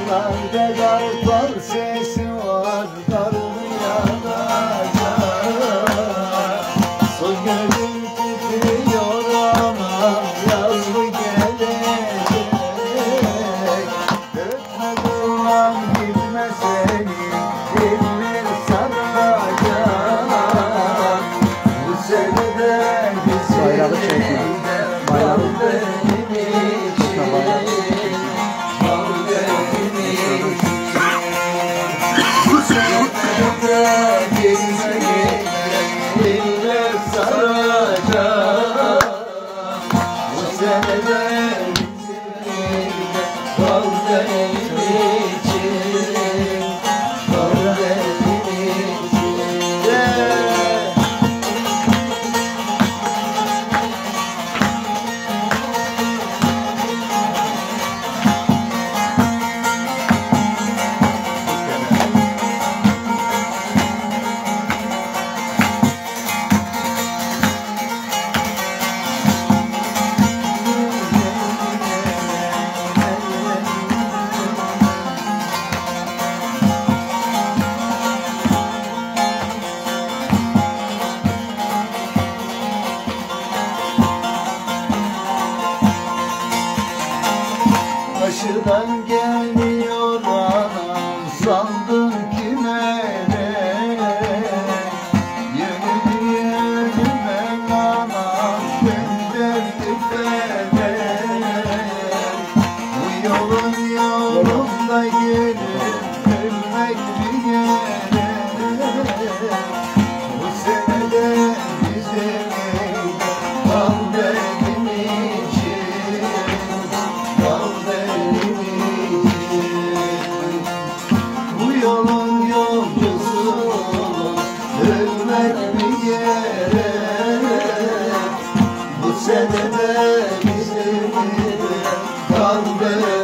Dağlarda kartal sesi var, karlı yağacak. Sol gözüm titriyor anam, yaz mı gelecek? Ötme durmam gitme seni, eller saracak. Bu sene de bizim Bayrağı çekme. evde Bayrağı. kal benim için. Kal benim için. Bu sene de bizim evde eller saracak. Bu sene de bizim evde kal benim için. Kal benim için. Yeah. Karşıdan geliyor anam, sandın ki melek. Yönünü yönüme anam, gönderdi felek. Bu yolun yolunda gülüm, ölmek mi gerek? Bu sene de bizim evde kal benim için, kal benim için. Bu yolun yolcusu olup ölmek mi gerek? Bu sene de bizim evde kal benim